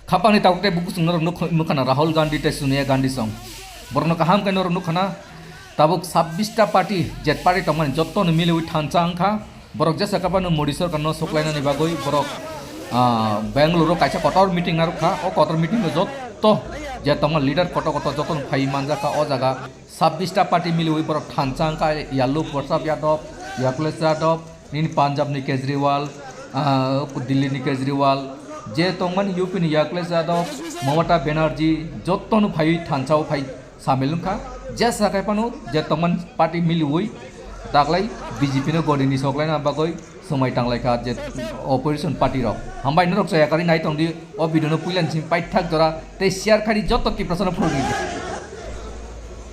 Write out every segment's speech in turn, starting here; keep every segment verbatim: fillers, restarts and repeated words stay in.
Khapangni tabuk tei bukuchwng norok nuk-, nukha na Rahul Gandhi tei Sonia Gandhi song. Borokno kaham khe norok nukha na tabuk sabbish ta party, jet party tongmani jottoni miliwi thansa wngkha. Borok jesa kaphano Modi sorkarno suklainani bagwi borok, ah, Bangalore-o kaisa kotor meeting narwkha. O kotor meeting-o jotto je tongma leader kotor kotor jottono phaiwi manjakha o jaga. Sabbish ta party miliwi borok thansa wngkha, Lalu Prasad Yadav, Akhilesh Yadav, nini Punjab ni Kejriwal, ah, Delhi ni Kejriwal, je tongmani U P ni Akhilesh Yadav, Mamata Banerjee, jottono phaiwi thansa-o phai samil wngkha. Jesa kaiphano je tongmani party miliwi taklai B J P no gori ni soklaina bagwi swmai tanglaikha je opposition party rok. Hambai norok chaya karwi nai tongdi o video no puila ni simi paithak jora tei share khaidi joto Tiprasa no phunukdi.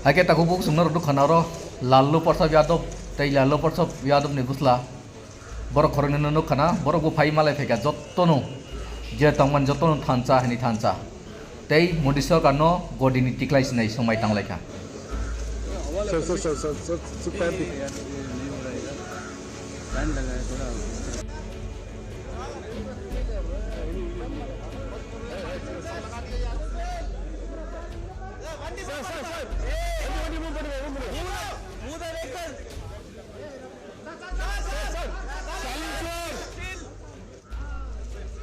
Haikhe takhuk bukuchwng norok nukha na oro Lalu Prasad Yadav tei Lalu Prasad Yadav ni bwsla borok khoroknwi no nukha na borok bo phai malai phaikha jottono je tongmani jottono thansa hwnwi thansa. Tei Modi sorkarno gori ni tiklai sinai swmai tanglaikha. Sir, sir, sir, sir, sir, sir, sir.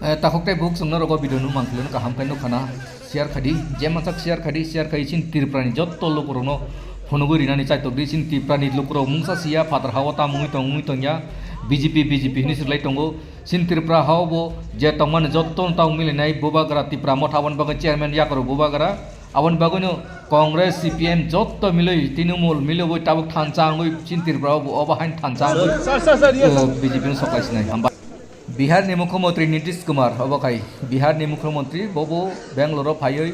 Eh, takhuk tei bukuchwng norok o video no mangpili no kaham khe nukha na share khaidi, je mansak share khaidi, share khai chini Tripura ni jotto lukurok no phunugwi rinani chaitok di. Chini Tripura ni lukurok mungsa siya phatar hao tamo wngwi tong, wngwi tongya, B J P, B J P hinwi swrwlai tongo. Chini Tripura hao bo je tongmani jotto no tamo milinai Bubagra Tipra Motha, aboni bagwi chairman yakarwi Bubagra, aboni bagwi no Congress, C P M jotto milwi Trinamool milwi tabuk thansa wngwi chini Tripura hao bo obo hain thansa wngwi, sir, sir, sir, yes, sir. Eh, B J P no soklai sinai. Hambai. Bihar ni Mukhyamantri Nitish Kumar, obo khai Bihar ni Mukhyamantri, bobo Bangalore o phaiwi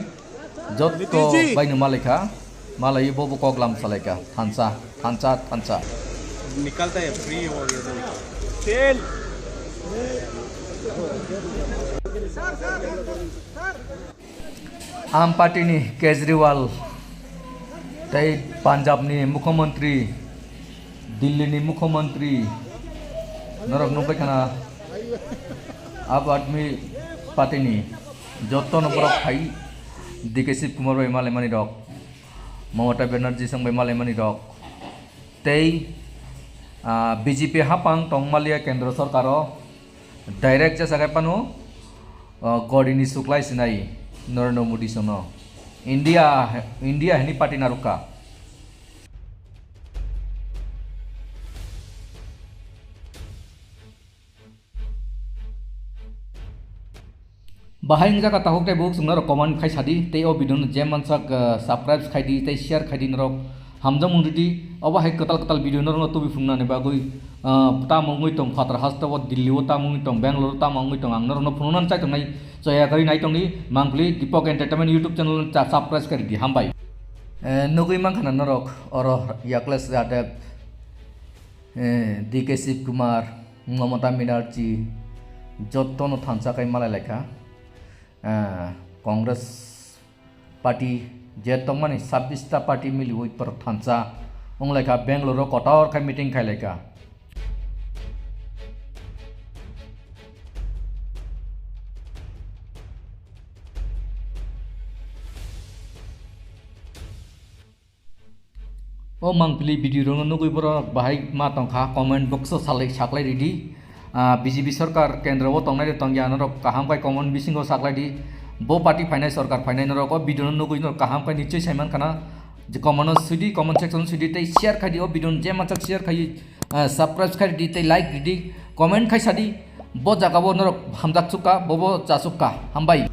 jotto Nitish ji baino malaikha, malaiwi bobo kok lam salaikha, thansa, thansa, thansa. Nikalta hai, free ho gaya. Sel. Aam Party ni Kejriwal tei Punjab ni Mukhyamantri, Delhi ni Mukhyamantri, norok nukbai khana Aam Aadmi Party ni jotto no borok phai D K Shiv Kumar bai malaimani rok, Mamata Banerjee song bai malaimani rok tei, ah, B J P hapang tongmaliya kendro sorkaro direct jesa khai phano, ah, gori ni suklai sinai Narendra Modi sono India, India hini party narwkha. Bahai wngjakha takhuk tei bukuchwng norok comment khai sadi tei o video no je mansak, ah, subscribe khaidi tei share khaidi norok. Hamjakmung ridi, obo hai kwtal kwtal video norokno tubi phunuknani bagwi, ah, tamo wngwi tong phatar hasteo, Delhi o tamo wngwi tong, Bangalore o tamo wngwi tong, ang norokno phunuknani chai tongnai, chaya karwi nai tongdi, mangpili Deepak Entertainment YouTube channel no cha-, subscribe khairidi, hambai. Eh, nugwi mankha na norok, oro Akhilesh Yadav, eh, D K Shiv Kumar, Mamata Banerjee, jottono thansa khai malai laikha. Ah, Congress party je tongmani sabbish ta party miliwi borok thansa wnglaikha, Bangalore o kotor khai meeting khailaikha. O mangpili video rokno nugwi borok bahai ma tongkha, comment box o salai, saklai ridi. Ah, B J P sorkar kendro o tongnai de tongya, norok kaham khai comment bisingo saklai di. Bo party phainai, sorkar phainai, norok o video no nugwi norok kaham khai nichoi sai mankha na. Je comment o sudi, comment section o sudi tei share khai di, o video no je mansak share khai, ah, subscribe khai di tei like ridi, comment khai sadi. Bo jaga o norok hamjak chukha, bo bo chachukha. Hambai.